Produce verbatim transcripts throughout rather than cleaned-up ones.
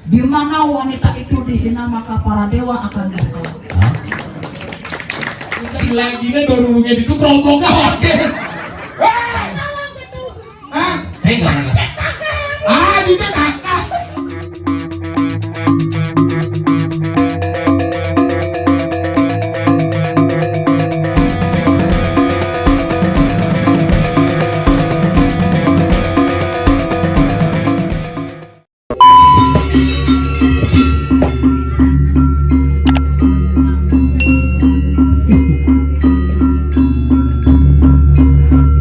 Di mana wanita itu dihina, maka para dewa akan berkelahi. Hah? Lagi-lagi nih, baru ngedit itu kerombongan. Hah? Saya nggak ngerti. Ah, juga kakak.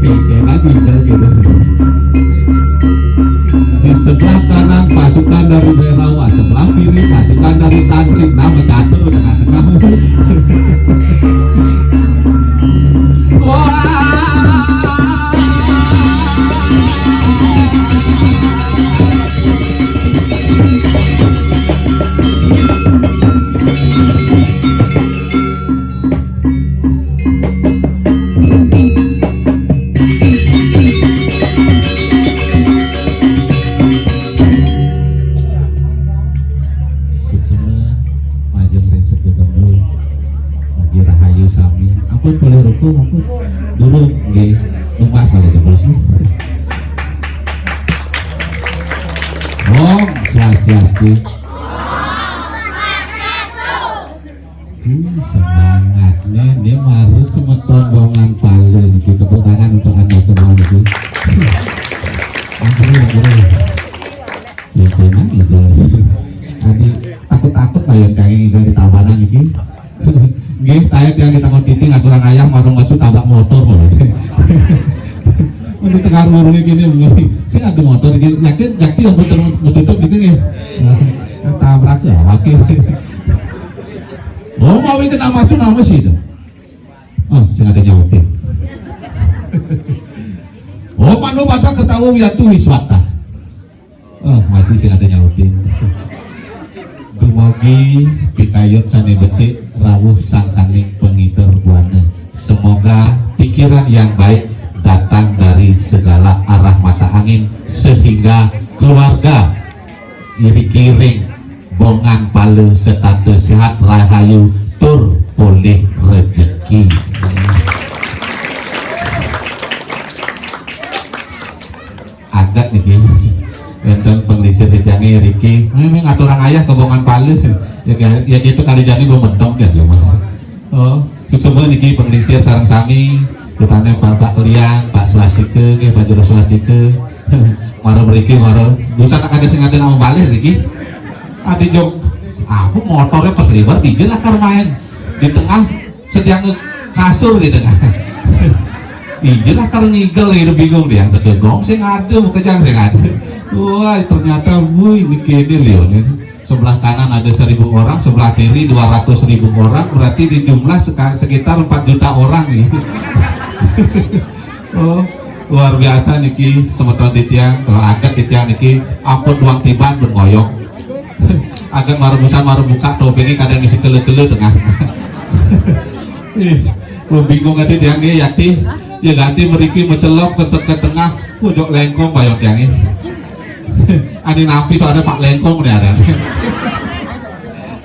Oke, oke, lagi, lagi. Di sebelah kanan pasukan dari Berawa, sebelah kiri pasukan dari Tantri, nama catur dengan. Wah. Suksema, majeng ring Setu Tembul. Mugi rahayu sami. Ampun, polih ruku, ampun. Durung, nggih. Numbas kalau terus. Om Swastiastu. Hmm, semangatnya nih, harus semeton Bongan Pala niki. Tepuk tangan untuk Anda semua niki. Ampun, ampun. Ya, tenang, ibu. Tadi takut-takut lah ya, cari di tabanan niki. Nggih, saya tiang di tangan titik, aturan ayah marung masuk tabrak motor loh. Ini tengah rumah ini gini, sing ada motor gini, yakin, yakin yang betul, betul gitu nih. Nah, tabrak ya, wakil. Oh, mau itu nama su nama sih itu. Oh, sing ada nyautin. Oh, manu pada ketawa wiatu wiswata. Oh, masih sing ada nyautin. Dumogi pikayut sane becik rawuh sangkaning pengider buana. Semoga pikiran yang baik datang dari segala arah mata angin sehingga keluarga irikiring Bongan Pala setata sehat rahayu tur polih rejeki. Adat niki. Wonten penglingsir tiange riki. Memang aturang ayah ke Bongan Pala. Ya, ya, ya gitu kali jadi belum mentok ya, ya. Oh, suksema niki penglingsir sareng sami, rupane Pak, Pak Klian, Pak Swastika, nggih, Pak Juru Swastika. Mara mriki, mara. Busan ada sing ate nama balih niki. Adi jog, aku motornya pas liwat, ije lah kar main. Di tengah sediang kasur di tengah. Ije lah kar ngigel gitu, bingung dia. Segegong sing ada, mau kejang sing ada. Wah, ternyata, wuih, ini kene lione. Sebelah kanan ada seribu orang, sebelah kiri dua ratus ribu orang, berarti di jumlah seka-, sekitar empat juta orang nih. Oh, luar biasa niki, semeton titiang, oh, adat titiang niki, ampun duang tiban ben ngoyong. Adat marebusan marebuka, topenge kadang isi kele-kele tengah. Ih, lu bingung ati tiang nih, yakti. Ya ganti meriki mencelok ke, ke tengah, pojok lengkong bayong tiang nih. Ane napi soalnya Pak Lengkong nih ada.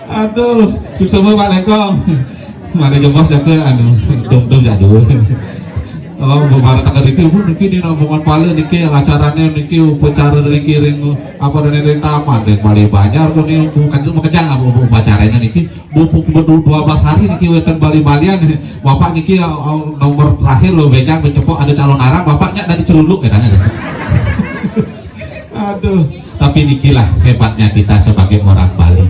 Aduh, suksema Pak Lengkong. Mana jebos jake anu, dum-dum jadul. Oh, bareng tak ngerti, Bu, niki di rombongan pala niki acarane niki upacara niki ring apa, ring taman, ring Balai Banjar kok nih, bukan cuma kejang apa upacaranya niki. Bu, bu, bu, dua belas hari niki weten Bali-balian. Bapak niki, eh, nomor terakhir lo, bejang, becepok, ada calon arang, bapaknya dari Celuluk, katanya. Aduh, tapi nikilah hebatnya kita sebagai orang Bali.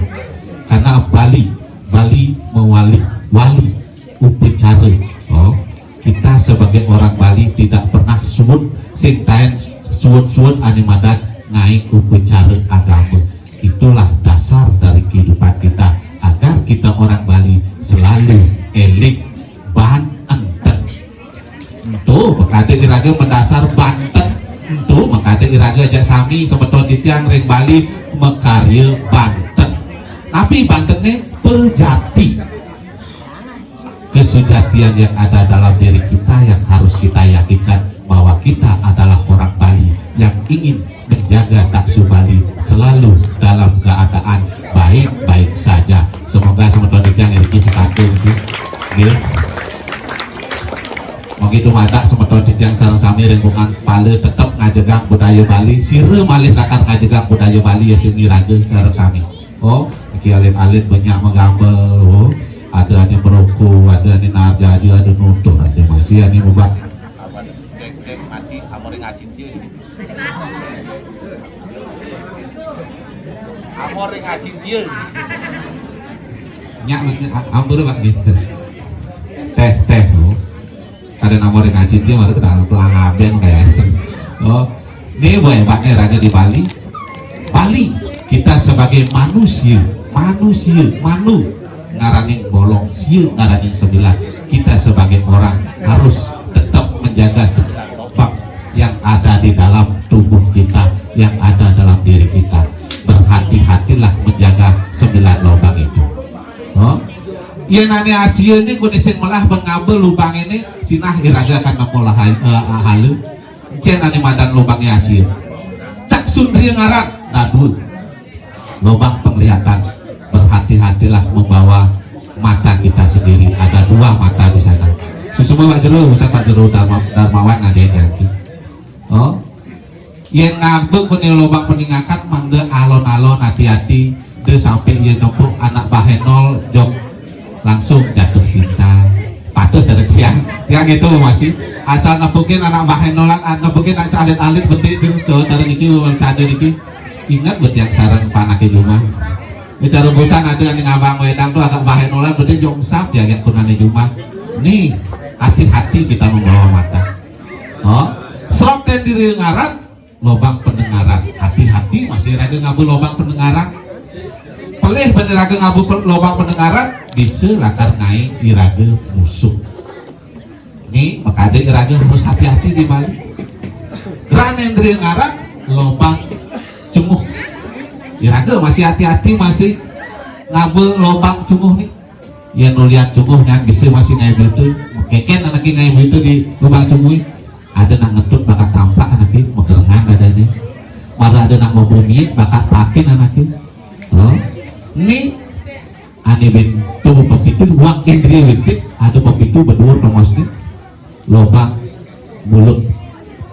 Karena Bali, Bali mewali, wali, upacara. Oh, kita sebagai orang Bali tidak pernah suwun, sing taen suwun-suwun ane madan ngae upacara agama. Itulah dasar dari kehidupan kita, agar kita orang Bali selalu eling banten. Ento, mengkade iraga mendasar banten. Ento, mengkade iraga ajak sami semeton titiang ring Bali makarya banten. Napi bantene? Pejati. Kesejatian yang ada dalam diri kita yang harus kita yakinkan bahwa kita adalah orang Bali yang ingin menjaga taksu Bali selalu dalam keadaan Dumadak semeton titiang sareng sami ring Bungan Pala tetep ngajegang budaya Bali. Sira malih lakar ngajegang budaya Bali ya sing iraga sareng sami. Oh, niki alit-alit banyak magambel. Oh, ada ane merokok, ada ane najar jaja, ada nutur, ada masih ane mubah. Cek, cek, mati, amoring acin dia. Amoring acin dia. Nyak, nyak, ampun, Pak, gitu. Teh, teh, oh. Kada namo ring acin dia, mara kita pelang aben kayak. Oh, ini buat hebatnya raga di Bali. Bali, kita sebagai manusia, manusia, manu, ngaraning bolong, sia ngaraning sembilan. Kita sebagai orang harus tetap menjaga sembilan lubang yang ada di dalam tubuh kita, yang ada dalam diri kita. Berhati-hatilah menjaga sembilan lubang itu. Oh. Yen ane asia ni kuni sing melah ben ngaba lubang ini, sinah iraga akan nemu lahai, eh, halu. Encen ane madan lubangnya asia. Cak sundria ngaran, dadua. Lubang penglihatan. Berhati-hatilah membawa mata kita sendiri. Ada dua mata di sana. Susumu Pak Jero, urusan Pak Jero Darma-, Darmawan ada yang ganti. Oh. Yen ngaba kuni lubang peningakan, mangda alon-alon, hati-hati, da sampai yen nepuk anak bahenol jog langsung jatuh cinta. Patuh cara tiang. Tiang gitu masih. Asal nepukin anak bahenolan, ah, nepukin anak alit-alit betik tu, cara niki, cara niki. Ingat betiang sareng panake jumah. Ini cara bosan ada ane ngabang wedang tu agak bahenolan, betik jog sap ya, agak kunane jumah. Nih, hati-hati kita membawa mata. Oh, serap ten diri ngaran, lobang pendengaran. Hati-hati, masih raga ngaba lobang pendengaran. Pelih bener raga ngaba pe-, lobang pendengaran, bisa lakar ngae iraga musuh. Ni, makade iraga harus hati-hati di Bali. Ran indria ngaran, lobang cunguh. Iraga masih hati-hati, masih ngaba lobang cunguh ni. Yen ulian cunguh nyan bisa masih ngae berita. Keken anake ngae berita di lubang cunguh. Ada nak ngentut bakat tampak anake, megerengan dadane. Mara ada nak mabemiik bakat pakin anake. Oh. Ni ane ben tu pepitu, wak indria wisit, ada pepitu bedur tongosne. Lobang mulut,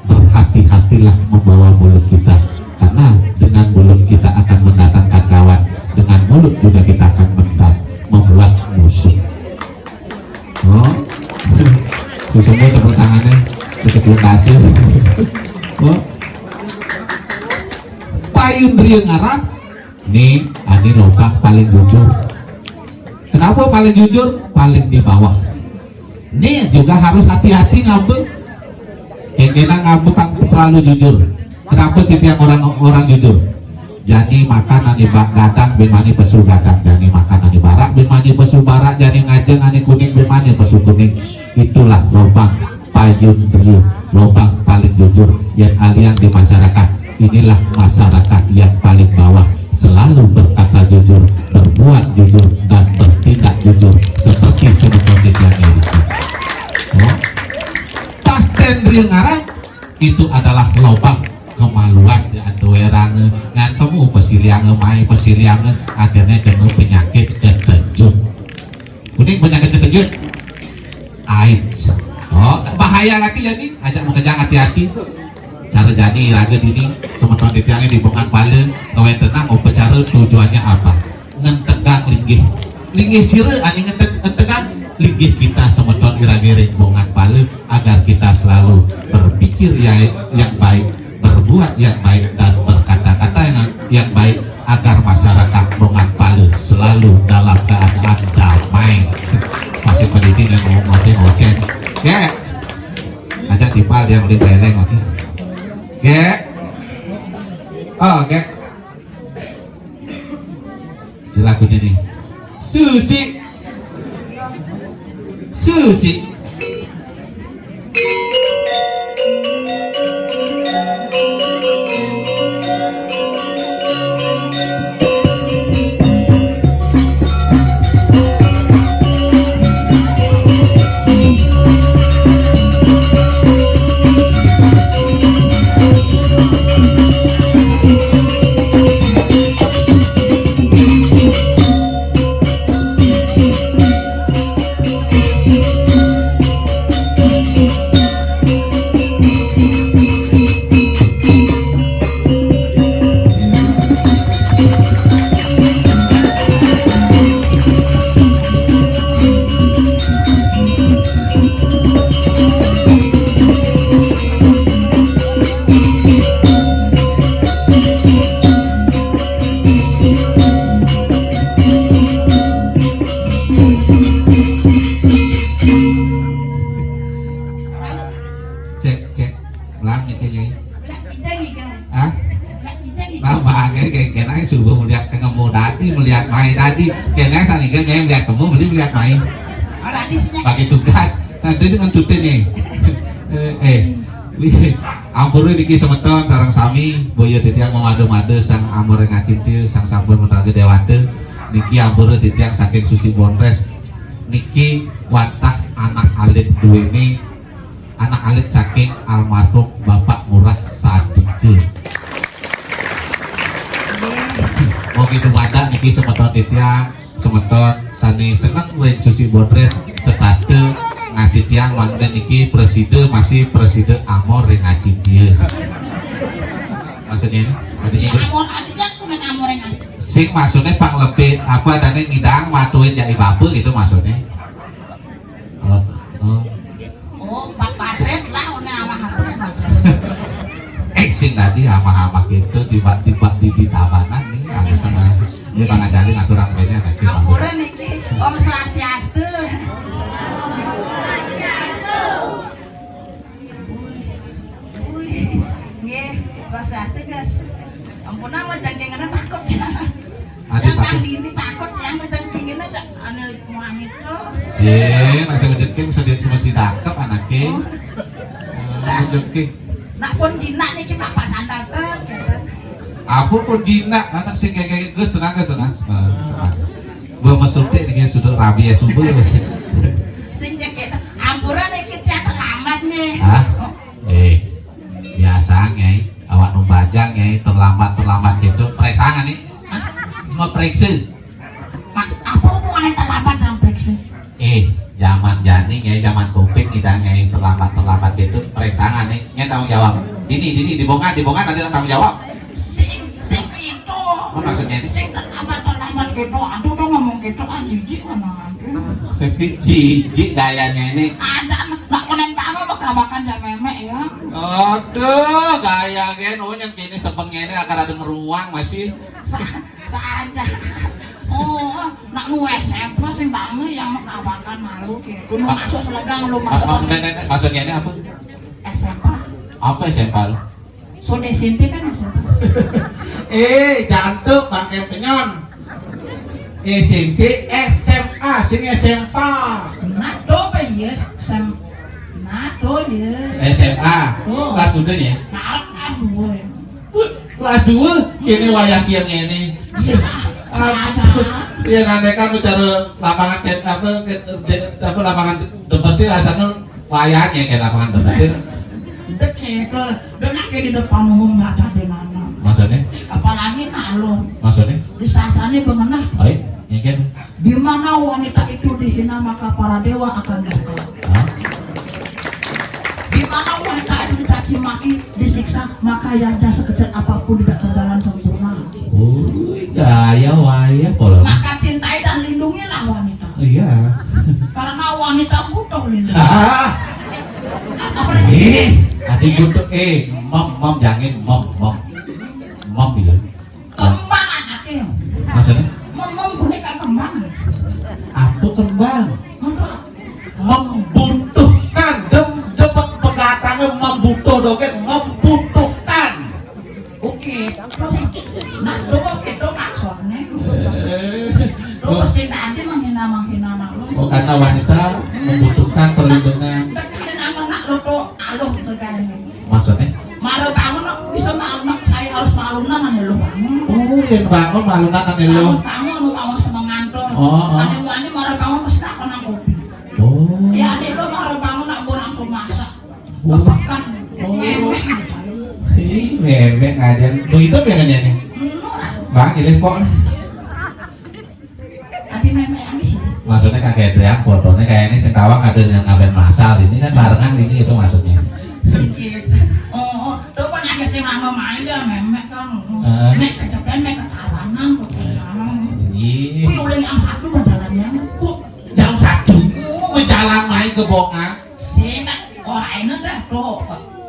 berhati-hatilah membawa mulut kita, karena dengan mulut kita akan mendatangkan kawan, dengan mulut juga kita akan menda-, membuat musuh. Oh. Itu semua tepuk tangannya, kita terima kasih. Oh. Payun ria ngaran, ni, ani lobang paling jujur. Kenapa paling jujur? Paling di bawah. Ni juga harus hati-hati ngaba. Yang kena ngaba pang selalu jujur. Kenapa titiang orang, orang jujur? Jani makan ani ba-, gadang, bin mani pesu gadang. Jani makan ani barak, bin mani pesu barak. Jani ngajeng ani kuning, bin mani pesu kuning. Itulah lobang payun ria, lobang paling jujur yang alian di masyarakat. Inilah masyarakat yang paling bawah, selalu berkata jujur, berbuat jujur, dan bertindak jujur seperti semeton titiang niki. Oh. Pas ten ria ngaran, itu adalah lobang kemaluan di antuerang, ngan temu pasiliang, mai pasiliang, akhirnya kena penyakit ketenjuk. Kuning penyakit ketenjuk. AIDS. Oh, bahaya lagi ya ni. Ajak makejang hati-hati. Cara jani raga dini, semeton titiang di Bungan Pala, kawen tenang, upacara tujuannya apa? Ngentegang linggih. Linggih sira ani ngente-, ngentegang linggih kita semeton iraga ring Bungan Pala, agar kita selalu berpikir ya, yang baik, berbuat yang baik, dan berkata-kata yang, yang baik, agar masyarakat Bungan Pala selalu dalam keadaan damai. Masih pendidik yang mau ngoceh-ngoceh. Kek. Ajak timpal dia udah beleng, oke. Kek. Oh, kek. Lagunya nih. Susi. Susi. Kamu tadi melihat main tadi. Kena sana kan yang lihat kamu beli melihat main. Ada di sini. Pakai tugas. Nanti sih ngentutin nih. Eh, eh. Wih, ampura niki semeton sareng sami, boya titiang mamadu-madu sang amor ring acintia, sang sampun menraga dewata. Niki ampura titiang saking Susi Bondres. Niki wantah anak alit duweni, anak alit saking almarhum Bapak Ngurah Sandika. Mau gitu pada niki semeton titiang, semeton sane seneng ring Susi Bondres setata ngastitiang mangda niki presida masih presida amor ring acintia. Maksudnya, maksudnya Amor adinya kumen amor yang aja. Sing maksudnya pang lebih apa adanya ngidang matuin jai bapa gitu maksudnya. Oh, oh. Oh, Pak Pasret lah, ona amah apa ya, Pak? Eh, sing tadi amah-amah gitu tiba-tiba di di tabanan nih, habis sama dia pang ngajarin aturan kayaknya nanti. Ampura niki, Om Swastiastu. Wih, nggih, Swastiastu, guys. Ampun, nama jangkengana takut ya. Adi yang takut. Kang Dini takut, yang jangkengana aja anu wangi tuh. Sih, masih jengking sedih sama si dakep anaknya. Oh. Eh, jengking. Nak pun jinak niki Bapak sandal tuh, gitu. Apa pun jinak, anak sing kayak gus tenang gus tenang. Eh, tenang. Gua mesutik nih sudah rabi ya subuh. Sing jengking, ampura niki dia terlambat nih. Hah? Oh. Eh, biasa, Nyai. Awak nu bajang, Nyai, terlambat-terlambat gitu. Periksa nggak nih? Hah? Mau periksa? Mak, apa hubungannya terlambat dengan periksa? Eh, zaman jani, Nyai, zaman covid kita, Nyai, terlambat-terlambat gitu. Periksa nggak nih? Nyai tanggung jawab. Ini, ini, dibongkar, dibongkar, nanti tanggung jawab. Sing, sing itu. Apa maksudnya ini? Sing terlambat, terlambat gitu. Aduh, tuh ngomong gitu, ah, jijik mana. Jijik gayanya ini. Aja, nak konen bangun lo kabakan jam memek ya. Aduh, gaya gen, oh yang kini sebengnya ini akan ada ngeruang masih. Sa-, saja. Oh, nak nu S M P sing bangun yang mau kabakan malu gitu. Nu masuk selegang lu masuk. Maksudnya, maksudnya ini apa? S M P. Apa S M P lu? Sudah S M P kan S M P. Eh, jangan tuh pakai penyon. S M P, S M A, sini S M P. Nah, tuh apa ya? S M, nah, tuh ya. S M A. Tuh. Kelas udah ya? Nah, kelas dua ya. Wih, kelas dua, kini wayah kiang ini. Iya, sa-, saja. Iya, nanti kan bicara lapangan tet-, apa, tet-, tet-, apa, lapangan dempesir, asalnya wayahnya kayak lapangan dempesir. Dek, itu. Dan lagi di depan umum baca di mana? Maksudnya? Apalagi nalur. Maksudnya? Di sasane bemenah. Baik, mungkin. Di mana wanita itu dihina, maka para dewa akan murka. Hah? Di mana wanita itu dicaci maki, disiksa, maka yada sekejam apapun tidak berjalan sempurna. Wih, gaya wayah pola. Maka cintai dan lindungilah wanita. Iya. Karena wanita butuh lindungan. Ah. Apa namanya? Eh, asik butuh. Eh, mem, mem, jangan mem, mem. Mem, iya. Kembang anaknya. Maksudnya? Mem, mem, boneka kembang. Apa kembang? Kembang. Membutuhkan, dem, dem, pegatangnya membutuh dogen, membutuhkan. Oke, tuh. Nah, tuh kok gitu maksudnya. Eh. Tuh, sing tadi menghina, menghina malu. Oh, karena wanita membutuhkan perlindungan. Nah, tekan nama nak lu tuh, aluh tuh kayaknya. Maksudnya? Mara bangun, nak bisa malu, nak saya harus malunan, ane lu bangun. Oh, yang bangun malunan, ane lu. Bangun, bangun, lu bangun semengantor. Oh, oh. Ane wani mara bangun, pasti nak kena kopi. Oh. Ya, ane lu mara bangun, nak gua langsung masak. Oh. Tepekan. Oh. Memek. Ih, memek aja. Tuh, itu ya kan, ya, nih? Menurut. Bang, ini kok. Tapi memek ini sih. Maksudnya kakek Adrian fotonya kayak ini sing tawang ada yang ngapain masal ini kan barengan ini itu maksudnya. Sedikit. Oh, oh. Tuh kan ada sing lama main ya memek kan. Heeh. Mek kecepet, mek ketawanan kok. Iya. Wih, udah jam satu berjalannya. Kok jam satu? Oh. Berjalan main ke Bonga. Sing, ora enak dah, tuh.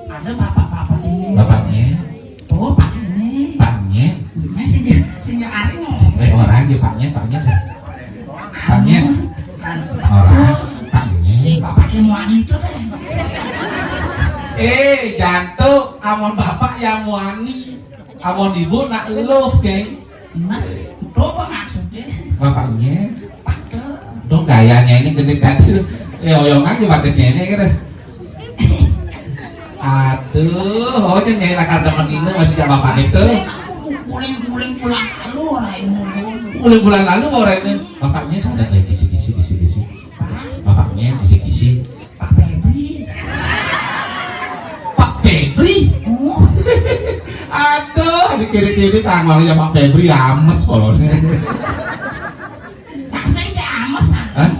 Ada bapak-bapak ini. Bapaknya? Tuh, Pak ini. Paknya? Ini sing, sing ari ngomong. Eh, orang aja Paknya, Paknya. Paknya? Kan. Orang, Paknya. Eh, bapak yang wani itu deh. Eh, jantung, amun bapak yang wani. Amun ibu nak eluh, geng. Nah, Bapaknya. Dong gayanya ini gede kecil. Ya, oyong aja pakai ini gitu. Aduh, oh, ini nyai lakar demen ini masih jam apa itu? Guling-guling pulang lalu, orang ini. Guling pulang lalu, orang ini. Bapaknya sadar ya, kisi-kisi, kisi-kisi. Bapaknya kisi-kisi. Pak Febri. Pak Febri? Oh. Aduh, dikiri-kiri tanggulnya Pak Febri, ames polosnya. Nah, saya nggak ames, ah. Hah?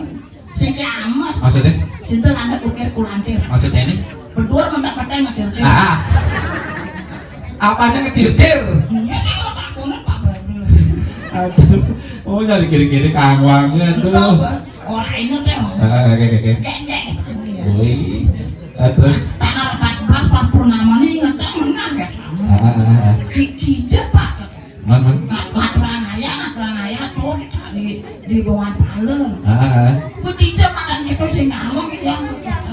Sing ames. Maksudnya? Sinten anak ukir kulantir. Maksudnya ini? Bedur mendak petai ngetir. Ah. Apanya ngetir-tir? Iya, kalau takunan Pak Badul. Aduh. Oh, dari kiri-kiri kangwangnya tuh. Betul, Pak. Orang ini teh. Ah, oke, oke, oke. Dek, dek, gitu ya. Wih. Ah, terus? Tanggal empat belas pas purnama nih inget menah ya. Ah, ah, ah, ah. Ki-, kijep, Pak. Man, man. Ngat-, ngaturang ayah, ngaturang ayah, tuh, di, di, di bongan palem. Ah, ah. Ku dijak makan gitu, sing ngawang gitu ya.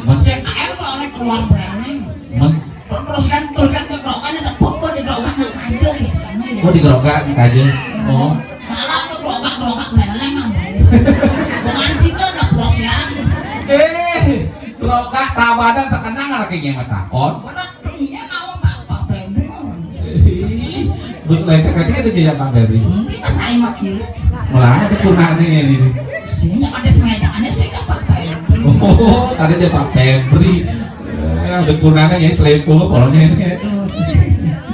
Man. Sing air soalnya keluar berani. Man. Terus kan, terus kan kegerokan, ada pokok di gerokan, nak aja gitu kan, ya. Oh, di gerokan, nak aja. Iya. Oh. Malah ke gerobak-gerobak beleng, apa ya. Bongan Cina, nak prosian. Eh, gerobak tabanan sekenang lagi nyemet takon. Bener. Iya, naon Pak, Pak Febri mah. Ih, betul, lain kata itu jadi Pak Febri. Mungkin pas saya mah kira. Malah ada punane ya ini. Sini ada semejanya sih ke Pak Febri. Oh, tadi aja Pak Febri. Eh, ada punane ya, selepo pokoknya ini.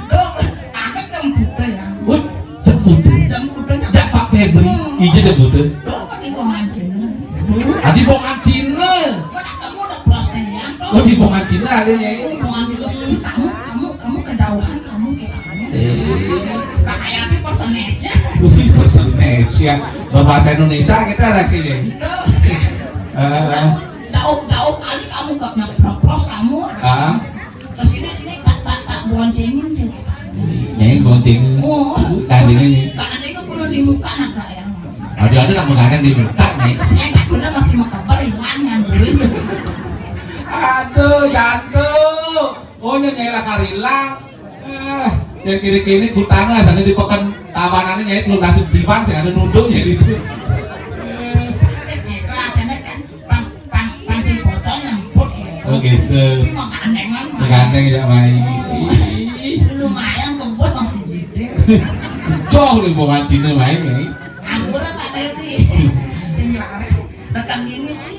Oh, agak jemput ya. Wah, jemput. Jemput ya. Jak Pak Febri. Hmm. Iya, jemput. Oh, di Bongan Cina. Adi Bongan Cina. Mana kamu udah cross ya? Oh, di Bongan Cina ada ya. Ini Bongan Cina. Ini kamu, kamu, kamu kejauhan, kamu kita kamu. Eh. Kayak apa personesnya? Wih, personesnya. Berbahasa Indonesia kita lagi ya. Tuh. Eh. Jauh, jauh kali kamu gak nge-cross kamu. Ah. Ke sini, sini, tak, tak, tak, Bongan Cina, Cina. Nyai gunting. Oh. Tadi ini. Tangan itu penuh di muka, nak, Kak, ya. Ada-ada nak mengganang di muka, Nyai. Saya tak pernah masih mau kabar hilang, ngangguin. Aduh, jantung. Oh, ini Nyai lakar hilang. Eh, yang kiri-kiri kutangnya, sana di peken tamanannya Nyai belum nasib dipan, sih ada nunduk Nyai itu. Eh, Sakit ya, kelihatannya kan. Pang, pang, pang si bocah nyemput ya. Oh, gitu. Tapi mau gandengan, Mas. Gandeng ya, Mai. Oh. Ih. Lumayan kempus masih gede. Joh, nih, bukan Cina, Mai, Mai. Anggur apa, Teti? Sing lari. Rekam ini, Mai.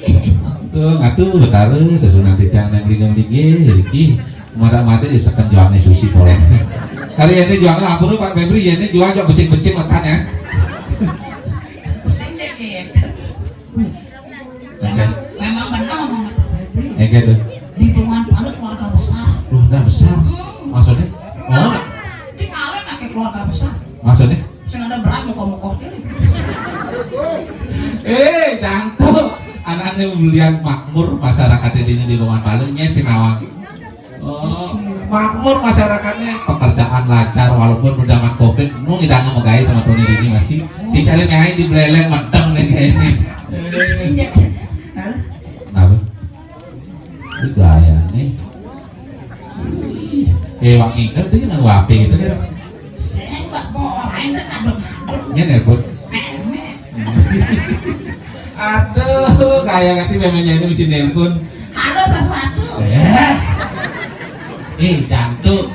Tuh, ngatu betara, sesunan titiang nang lingam linggih, riki. Mada mati, ya, seken juangnya susi, polong. Kali ini juangnya ampun, Pak Febri, ya, ini juang, juang becing-becing, makan, ya. Sing deh, Kit. Memang, memang benar omongan Pak Febri. Oke tuh. Di Bongan Palu keluarga besar. Keluarga besar. Hmm. Maksudnya? Oh. Tinggalin lagi keluarga besar. Maksudnya? Sing ada berat muka-muka. Eh, jantung. Anaknya belian makmur masyarakat ini di Bongan Palu, nya sing nawang. Oh, makmur masyarakatnya, pekerjaan lancar walaupun udah covid, nu ngidang mau gaya sama Tony ini masih. Si cari nyai di beleleng medeng nih kayaknya. Apa? Ini gaya nih. Ih, eh, wangi kan dia nang wape gitu kan. Sing, Mbak, borain kan aduk-aduk. Ini nelpon. Aduh, kayak ngerti memangnya ini mesti nelpon. Halo, sesuatu. Eh, eh, jantung.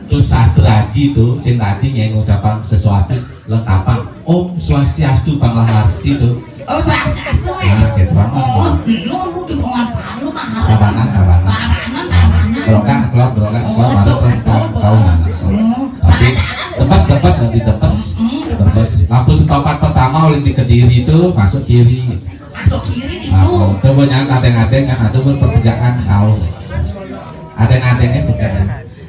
Tuh sastra aji tuh, sing tadi nyai ngucapang sesuatu lengkapang. Om Swastiastu, panglah arti tuh. Oh, Swastiastu, eh. Nah, gitu banget. Oh, lu, lu di Bongan Palu, mah. Tabanan, tabanan. Tabanan, tabanan. Berokan, keluar, berokan, keluar, oh, baru tuh, terus, tuh, tahu, tuh. Mana? Oh, sana jalan. Depes, depes, nanti depes. Hmm, depes. Depes. Lampu setempat pertama oleh di Kediri itu, masuk kiri. Masuk kiri itu. Nah, oh, coba jangan ngadeng-ngadeng, kan ada pun pekerjaan, tahu. Ada ngadengnya bukan.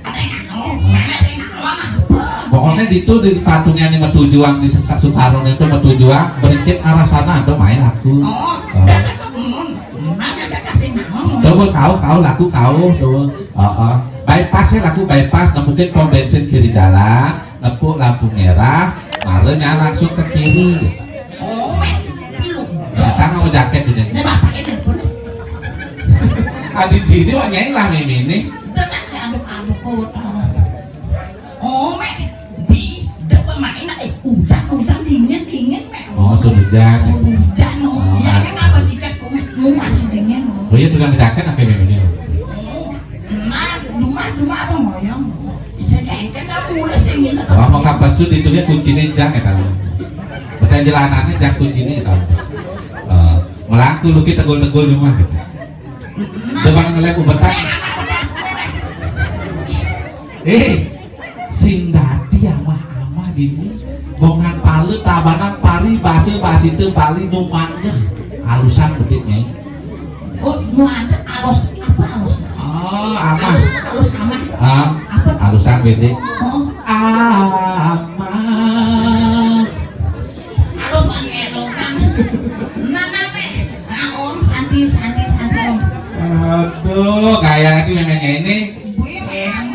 Ada yang anu, mana sih, naon, apa? Pokoknya itu di patungnya nih metujuan si Suka-, Soekarno itu metujuan berikit arah sana, ada main aku. Oh, oh. Dan aku, hmm, mana ada kasih naon? Coba kau, kau laku kau, coba. Heeh. Bypass ya, laku bypass, nah, mungkin pom bensin kiri jalan, nepuk lampu merah, marenya langsung ke kiri. Oh, Mek, lu. Datang sama jaket ini. Ini bapaknya telepon. Adi dini wak nyai lah mimi ini. Tenang ya, aduk-aduk kota. Oh, Mek, di depan main, eh, hujan, hujan, dingin, dingin, Mek. Oh, sudah Hujan. Oh, hujan, oh. Oh, ya, ah. Kan apa tiket, oh, masih dingin, oh. Oh iya, tukang jaket apa ini? Oh, nah, rumah, rumah apa ngoyong? Bisa kayak kan mulai sih, ngene. Oh, mau kapas itu dia kuncinya jang ya, tahu. Betul, jelanannya jang kuncinya ya, tahu. Eh, melangkul lu kita tegul-tegul rumah gitu. Coba ngeliat ubetan. Eh, sing dadi amah-amah dini. Bongan palu, tabanan pari, basa, basita Bali, nu manggeh. Alusan betik, Nyai. Oh, nu ada alus. Apa alus? Oh, amah. Alus, alus amah. Ah, apa? Alusan bedik. Oh. Amah. Alus, Bang, ya, dong, Kang. Nah, nah, Mek. Nah, Om, santi, santi, santi, Om. Aduh, kayak itu memangnya ini. Gue memang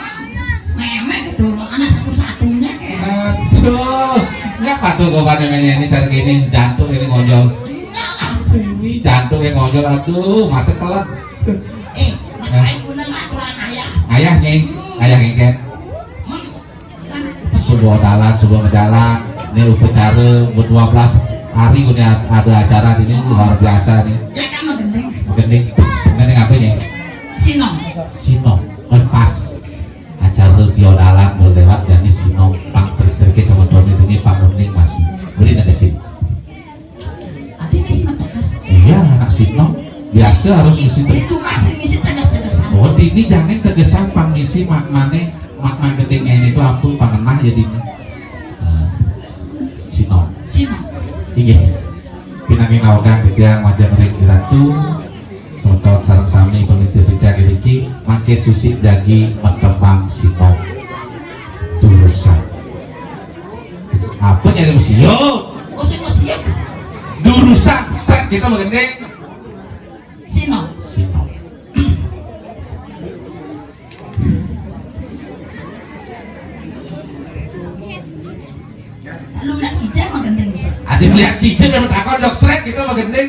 memek dulu, anak satu-satunya, kayak. Aduh, nggak patuh gua pada memangnya ini, cara gini, jantung ini ngonjol. Enggak lah. Ini jantung yang ngonjol, aduh, mati kelak. Eh, ngapain guna ngaturan ayah? Ayah, Nyai. Hmm. Ayah, Nyai, kan? Hmm. Sebuah dalan, sebuah jalan. Ini upacara buat dua belas hari punya ada acara ini luar biasa nih. Ya kan, mah gending. Gending. Gending apa nih? Sinong. Sinong. Kan pas acara tio dalan mau lewat, jadi sinong pang terik-terik sama Tony ini pang gending masih. Beri nak kesin. Ati ngisi mah tegas. Iya, anak sinong. Biasa harus ngisi tegas. Itu mah sing ngisi tegas-tegasan. Oh, ini jangan tegasan pang ngisi maknane, makna gendingnya ini tuh ampun pangenah ya dini. Nah, sinong. Sinong. Iya. Pinangin awagan titiang majeng ring Ratu. Semeton sareng sami pamit titiang niki mangkin susi jagi matembang sinong. Turusan. Apa nyari mesio? Oh, sing mesio. Durusan, start kita mau gending. Sino. Sino. Lu lihat kijang mah gending. Ada lihat kijang yang takon dok, start kita mau gending.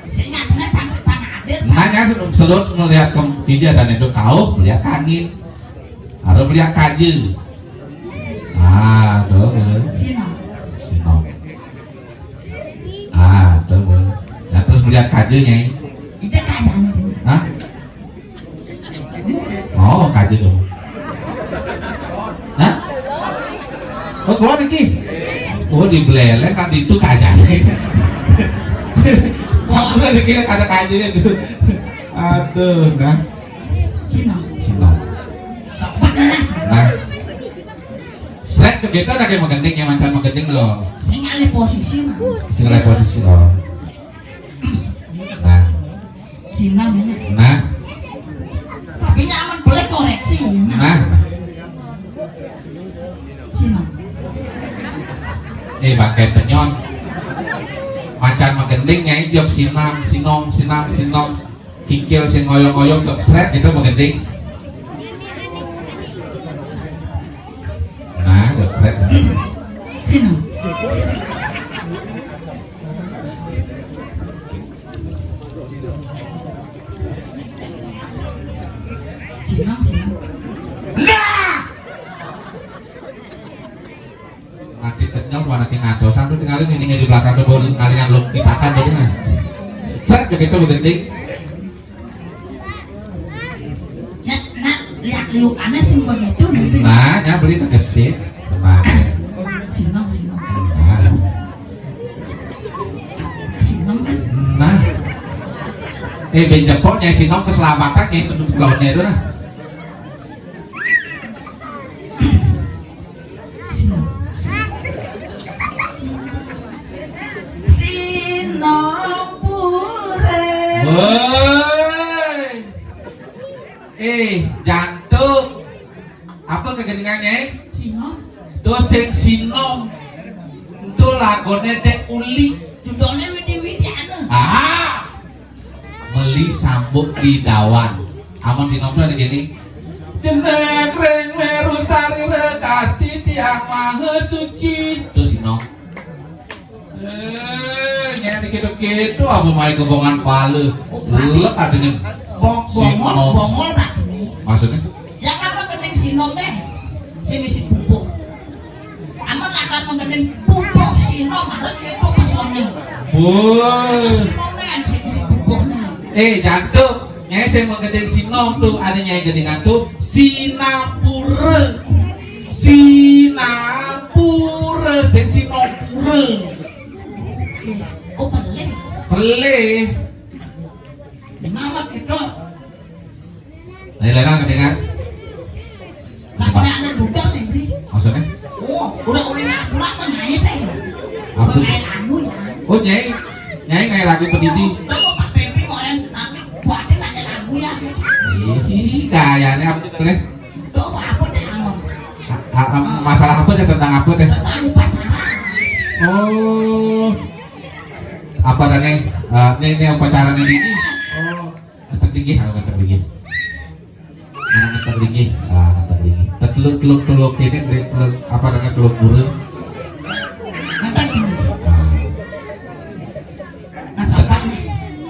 Sing nyatane pasti pang adil. Nanya selut melihat ke kijang dan itu kau melihat angin. Harus melihat kaje. Ah, tuh. Sino. Sino. Ah, tuh. Nah, terus melihat kaje, Nyai. Itu kajane. Hah? Oh, kaje dong. Hah? Oh, keluar iki. Oh, di beleleng nanti itu kajane. Aku udah dikira kata kajanya tuh. Aduh, nah. Sino. Sino. Cepat lah. Nah. Srek begitu lagi menggending ya, mancan menggending loh. Sing alih posisi mah. Sing alih posisi loh. Nah. Cina ini. Nah. Tapi nyaman boleh koreksi. Nah. Cina. Eh, pakai penyon. Mancan menggending ya, jok sinam, sinong, sinam, sinong. Kikil sing ngoyong-ngoyong jok srek gitu menggending. Nah, jok srek. Sino. Sino, sino. Nah! Mati kenyal, mana ki ngadosan tuh tinggalin ini di belakang tuh, boleh kalian lo kipakan tuh, nah. Srek begitu menggending. Nah, nah, lihat liukannya sing begitu nanti. Nah, ya beli tak gesit. Nah. Sinong, sinong. Nah. Sinong kan? Nah. Eh, benjepoknya sinong keselamatan ya, menurut lawannya itu nah. Sino. Sino pure. Woi. Eh, jantung. Apa kegendingannya, eh? Sino. Tuh sing sino. Tuh lagone dek uli. Judulnya Widi Widiana. Ah. Meli sambuk di dawan. Amun sinong tuh ada gini. Jenek ring meru sari rekasti tiang maha suci. Tuh sinong. Eh, nyari gitu-gitu apa main gobongan palu. Oh, berarti lelek artinya bong-, bongol, sinong. Bongol, Pak. Maksudnya? Ya kan lo gending sinong deh. Sini si bubuk. Amun lakar menggending bubuh sino, marut ya, kok pas Sono. Wah. Sing sing bubuhne. Eh, jantung. Nyai sing menggending sinom tuh, ada nyai gendingan tuh Sinampura. Sinampura, sing Sinampura. Oh, pelih. Pelih. Mamat gitu. Nah, Lena kedengar. Nah, kena ada juga nih, Bri. Maksudnya? Oh, udah udah nggak pulang mah naik teh. Apa? Bukan naik lagu ya. Oh, nyai. Nyai naik lagu pedidi. Udah kok Pak Pepi orang nanti buatin aja lagu ya. Ih, kayaknya apa tuh, Leh? Tuh apa teh, Anggon? A- a- a- masalah apa sih, tentang apa teh? Tentang upacara. Oh. Apa dah nih? Eh, nih, nih upacara nih, ini. Oh, ngetek tinggi, kalau ngetek tinggi. Mana ngetek tinggi? Ah, ngetek tinggi. Teluk, teluk, teluk ini, teluk, apa namanya, teluk guru? Ngetek tinggi. Ah. Nah, coba nih.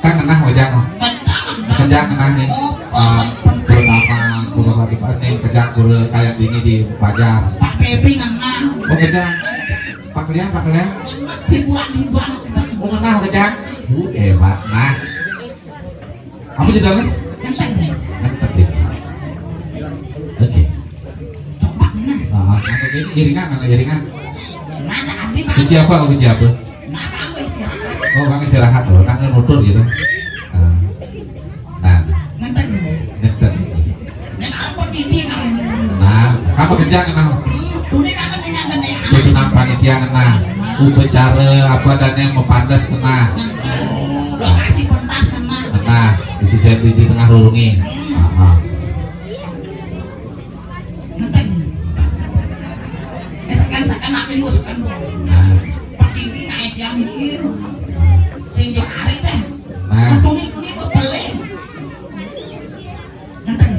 Kan ngenah wajah mah. Kencang. Kencang ngenah nih. Oh, ah, oh, terutama guru lagi pas nih, kerja guru kayak gini di Pajar. Pak Febri ngenah. Oh, kencang. Pak Lian, Pak Lian. Ngenah, hiburan, hiburan kita. Oh, ngenah kencang. Bu, hebat. Nah. Apa judulnya? Ngenah. Ngenah deh. Oke. Coba ngenah. Ah, apa ini, iringan, mana iringan? Mana, Abi, mana? Kunci apa, kunci apa? Nah, kamu istirahat. Oh, kamu istirahat loh, nanti nutur gitu. Ah. Nah. Ngenten dulu. Ngenten. Nek apa didi kamu? Nah, kamu kerja kenal? Hmm, dulu kamu nanya ke nek. Susunan panitia kenal. Upacara apa dan yang mepantas kenal. Lokasi pentas kenal. Kenal. Di sisi di tengah rurungi. Hmm. Ah, ah. Ngenten. Misalkan, misalkan makin musuh kan, Bu. Nah. Pak Didi naik dia mikir. Sing jo hari teh. Nah. Tuni-tuni kok pelih. Ngenten.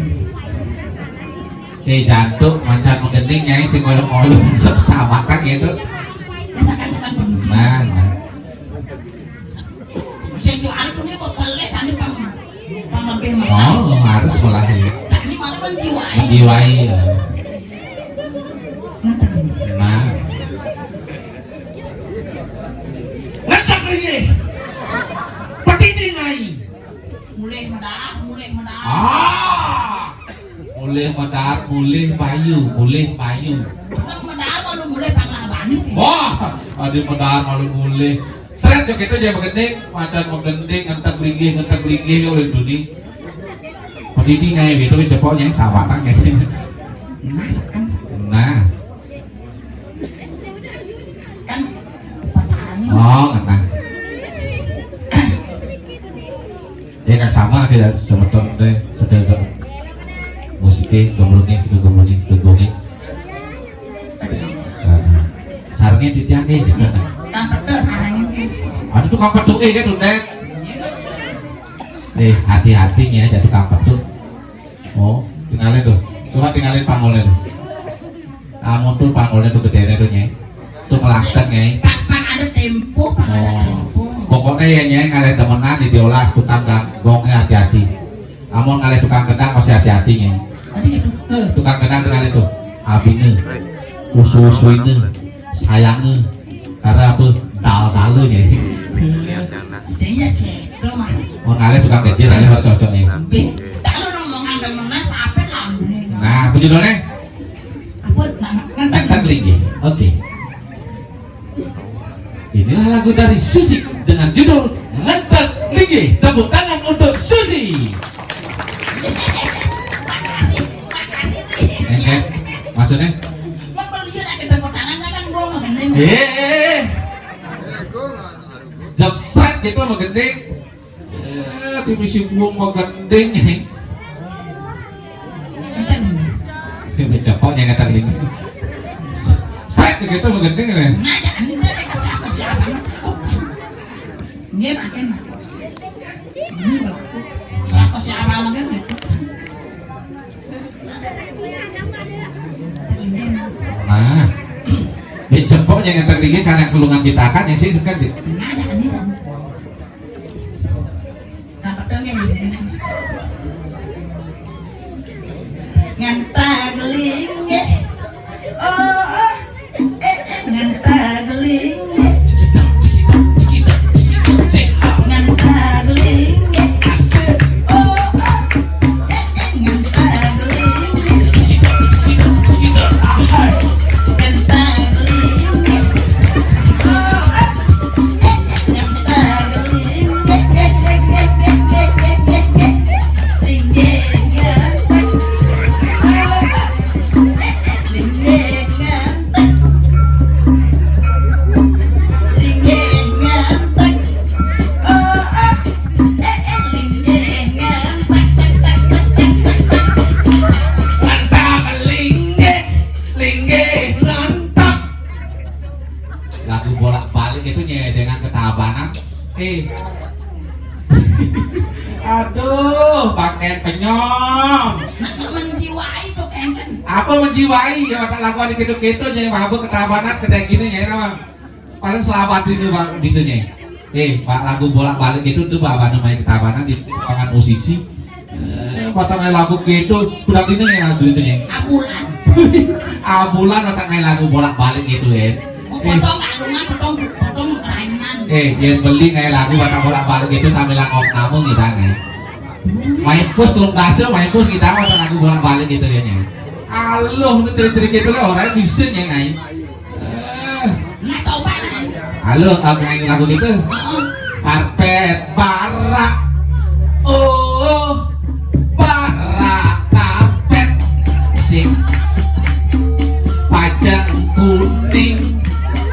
Eh, jantung macan menggending, nyai sing ngoyong-ngoyong. Sama kan gitu. Misalkan, misalkan begitu. Nah, nah. Sing jo hari tuni kok pelih, tani pang Pang lebih mah. Oh, harus melahi. Tadi malah menjiwai. Menjiwai, ya. Nah, tadi. Nah. Ngetak lagi. Petiti nai. Mulih medar, mulih medar. Ah. Mulih medar, mulih bayu, mulih bayu. Nang medar malu mulih panglah bayu. Wah, adi medar malu mulih. Seret jo gitu, jangan begending, macan begending, ngentek linggih, ngentek linggih, ya udah duni. Pedidi ngai gitu, cepok yang sawatan ngai. Mas kan. Nah. Kan pacarannya. Oh, ngenah. Ya kan sama, kita semeton deh, sedang musiknya, gemuruhnya, sedang gemuruhnya, sedang gemuruhnya. Heeh. Sarengnya titiang nih, gitu. Kang Pedot sarengnya. Ada tukang pedot, eh, kan, Dek. Eh, hati-hati nih, ada tukang pedot. Oh, tinggalin tuh. Coba tinggalin pangolnya tuh. Kamu tuh pangolnya tuh gedenya tuh, Nyai. Tuh ngelaksen, Nyai. Pang, pang ada tempo, pang ada tempo. Pokoknya ya, Nyai, ngalih temenan di diolas tukang gang-, gongnya hati-hati. Amun ngalih tukang gendang masih hati-hati, Nyai. Tadi gitu. Eh, tukang gendang tuh ngalih tuh. Abine. Usu-usuine. Sayange. Karena apa? Dal-dale, Nyai. Sing ya gitu, mah. Mun ngalih tukang kecil, ngalih harus cocok, Nyai. Bih, tak lu ngomong ada menang, siapa lagunya? Nah, apa judulnya? Apa, nah, ngenten. Ngenten linggih. Oke. Inilah lagu dari Susi dengan judul Ngenten Linggih. Tepuk tangan untuk Susi. Makasih, makasih, Bih. Eh, eh, maksudnya? Mun beliau ada tepuk tangannya kan gua ngegending. Eh, eh, eh. Jok sret gitu mau gending. Eh, di misi gua mau gending nih. Ini cepoknya kata gini. Sret gitu mau gending nih. Nanya, ente ke siapa-siapa? Dia makin, makin. Ini berlaku. Siapa-siapa makin gitu. Nah, di cepoknya yang tadi kan yang kulungan kita kan yang sih kan sih. Nanya, ini. Dapat dong yang ini. Ngentah geling, eh. Oh, oh. Eh, eh, ngentah geling, eh. Itu nyai dengan ketabanan. Eh. Aduh, pakaian penyong. Nak, nak menjiwai tuh, kengken. Apa menjiwai? Ya, tak lagu ada gitu-gitu, nyai mabuk ketabanan, kedai gini, nyai nama. Paling selamat ini, Pak, bisanya. Eh, Pak, lagu bolak-balik itu tuh, Pak, apa namanya, ketabanan di lapangan musisi. Eh, potong lagu gitu, udah gini ya lagu itu, ya. Abulan. Abulan otak main lagu bolak-balik gitu, ya. Oh, eh, potong alungan, potong, potong rainan. Eh, yang beli kayak lagu otak bolak-balik gitu sambil lakop namu gitu, ya. Main pus, belum berhasil, main pus kita otak lagu bolak-balik gitu, ya, ya. Aluh, lu ceri-ceri gitu kan orang bisa, ya, ngai. Eh. Nah, coba, nah. Halo, aku nyanyi lagu gitu. Heeh. Karpet barak. Oh, barak karpet. Sing. Pajang kuning.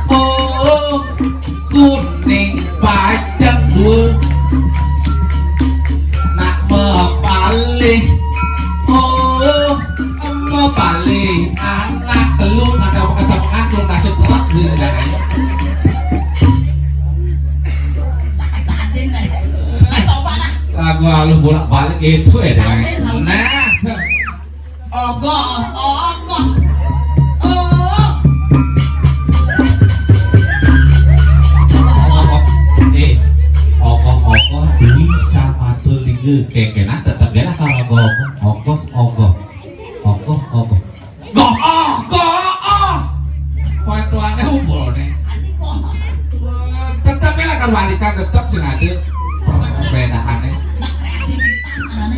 Oh, kuning pajang dua. Nak mepalih. Oh, mepalih. Anak lu nggak mau kesemengan, lu kasih perut di dalam. Lagu halus bolak-balik itu ya, Dang. Nah. Ogoh, ogoh. Oh. Eh, ogoh-ogoh dui sama tulinga. Kengkenan tetep ya lah kalau ogoh-ogoh. Ogoh-ogoh. Ogoh-ogoh. Goh, oh, goh, oh. Poin tuannya hubul nih. Tetep ya lah kalau balikan tetep sing ada perbedaannya.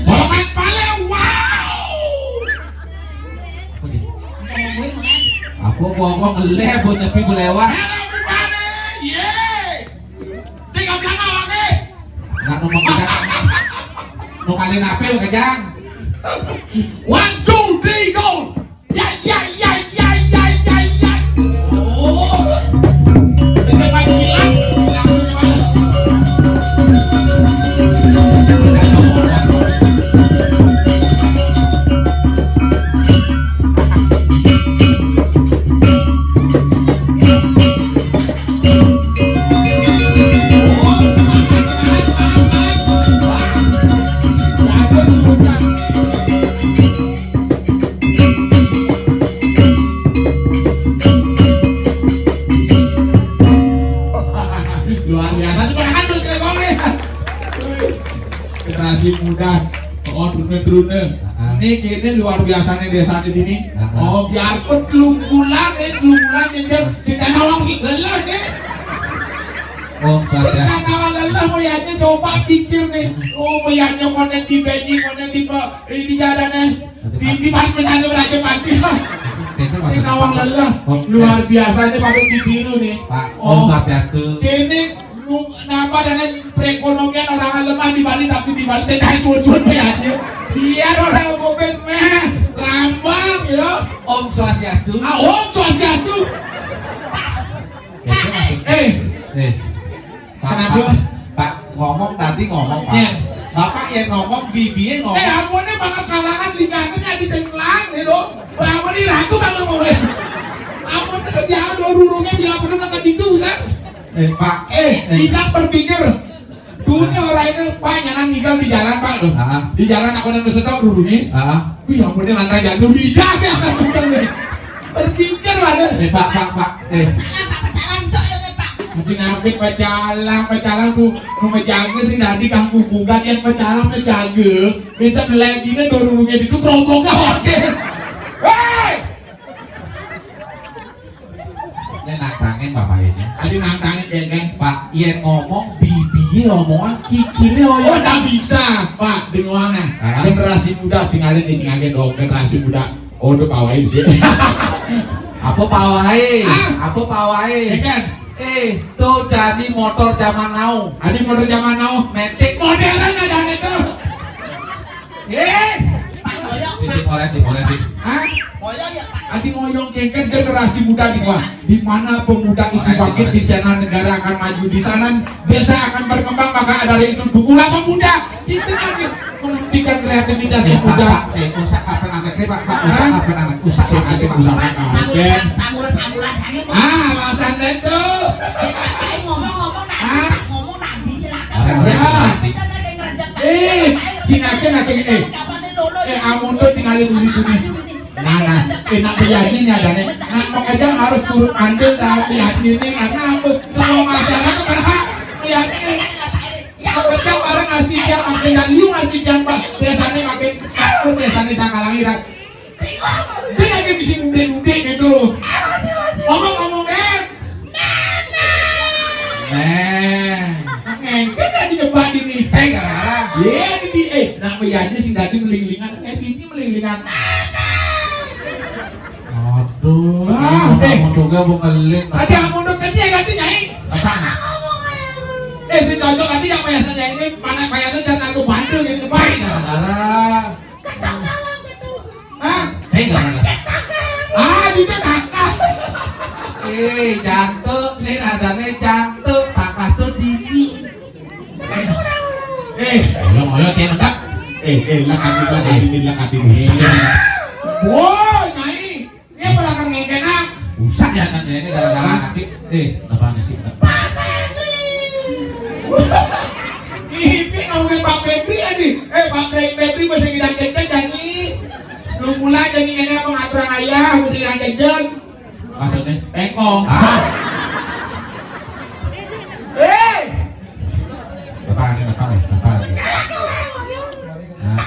Kalau main paling, wow. Apa gua ngomong ngeleh buat nyepi gue lewat. Hello, everybody. Yeay. Sing belakang lagi. Nak nomor kita. Nomor kali napil kejang. One, two, three, go. Ya, ya, ya, ya, ya, ya, ya. Oh. Itu main kilat. Luar biasa, tepuk tangan terus, Kang Bang, nih. Generasi muda, oh, trune-trune. Heeh. Ini kini luar biasa nih desa di sini. Heeh. Oh, biarpun telung bulan, eh, telung bulan nih, dia si Tanawang lelah nih. Om Swastiastu. Si Tanawang lelah, mau ya, coba pikir nih. Oh, mau ya, mau di Beji, mau di, eh, di jalan, eh. Di, di pas pesantren belajar pasti. Itu maksudnya. Si Nawang lelah. Oh, luar biasa ini patut ditiru nih. Pak, Om Swastiastu. Ini lu nambah dan perekonomian orang lemah di Bali, tapi di Bali saya tahu suwun-suwun ya aja. Iya, orang ngomongin meh, lambang ya. Om Swastiastu. Ah, Om Swastiastu. Itu maksudnya. Eh, eh. Pak, kenapa? Pak, Pak, ngomong tadi ngomong, Pak. Iya. Bapak yang ngomong, bibirnya ngomong. Eh, ampun, ini bakal kalangan di kanan ya, di sing lain, ya, dong. Pak, ampun, ini ragu bakal ngomong. Ampun, kesediaan dua rurungnya bila perlu kata gitu, kan? Eh, Pak. Eh, eh. Kita berpikir. Dunia orang ini, Pak, nyanan ninggal di jalan, Pak, tuh. Ah. Di jalan aku nang kesetok rurungnya. Ah. Wih, ampun, ini lantai jatuh. Bisa, ya, kan, bukan, deh. Berpikir, Pak, deh. Eh, Pak, Pak, Pak. Eh. Pecalang, Pak, pecalang, cok, ya, Pak. Tapi ngapit pecalang, pecalang tuh, nu menjaga sih tadi kang kubukan yang pecalang menjaga. Bisa melek ini dorongnya itu kerombongnya oke. Hei! Ini nantangin Bapak ini. Tadi nantangin ya kan? Pak, yang ngomong bibinya omongan kikirnya. Oh, nggak bisa, Pak. Dengar, nah. Hah? Generasi muda tinggalin di sini aja dong, generasi muda. Oh, udah pawai sih. Apa pawai? Hah? Apa pawai? Ya kan? Eh, tuh jadi motor zaman now. Ada motor zaman now. Metik. Modern ada itu. Eh, Pak Boyong, sip, Pak. Sip, orek, sip, orek, sip. Hah? Boyong ya, Pak. Adi ngoyong kengken generasi muda di bawah. Di mana pemuda itu bangkit, di sana negara akan maju, di sana desa akan berkembang, maka ada itu dukulah pemuda. Kita kan menghentikan kreativitas pemuda. Eh, Pak, Pak, eh, usah kapan anak, eh, Pak, Pak, usah kapan anak, usah kapan anak, Pak. Sangguran, sangguran, sangguran, sangguran. Ah, alasan itu. Si Pak, ayo mau Ah. Ngomong tadi silakan. Ada, ada. Ya. Kita ada yang ngerajak. Eh, si Nadia lagi ini. Kapan dia lolo? Eh, amun tuh tinggalin dulu sini. Nah, nah, eh, nak beli nih ada nih. Nah, makanya harus turut andil dalam lihat ini karena apa? Semua masyarakat berhak lihat ini. Ya, kita orang asli yang apa yang liu asli yang pak biasanya makin takut biasanya sama langiran. Dia lagi bisa mudik-mudik gitu. Ngomong-ngomong, eh. Nah. Ngengket lagi nyebat ini. Eh, gara-gara. Iya, ini, eh, nak Yadi sing tadi melinglingan, eh, ini melinglingan. Aduh, ah, eh. Mau juga mau ngelit. Ada mau ngelit ya, ganti, Nyai. Apa? Eh, si cocok tadi yang biasanya ini, mana biasanya jangan aku bantu gitu, Pak. Gara-gara. Hah? Saya nggak ngerti. Ah, juga kakak. Eh, jantung, nih nadanya jantung, kakak tuh dini. Eh, ayo, ayo, cek mendak. Eh, eh, lah kami, lah kami, lah kami. Woi, Nyai. Dia pernah kan ngengkena. Usah ya kan, ini gara-gara hati. Eh, apa nih sih? Pak Febri. Ini ngomongin Pak Febri, ini. Eh, Pak Febri, Febri, masih bilang cek-cek, Nyai. Belum mulai, jadi ini apa ngaturan ayah, masih bilang cek-cek. Maksudnya? Teko. Ah. Eh. Apa nih, apa nih, apa nih? Nah.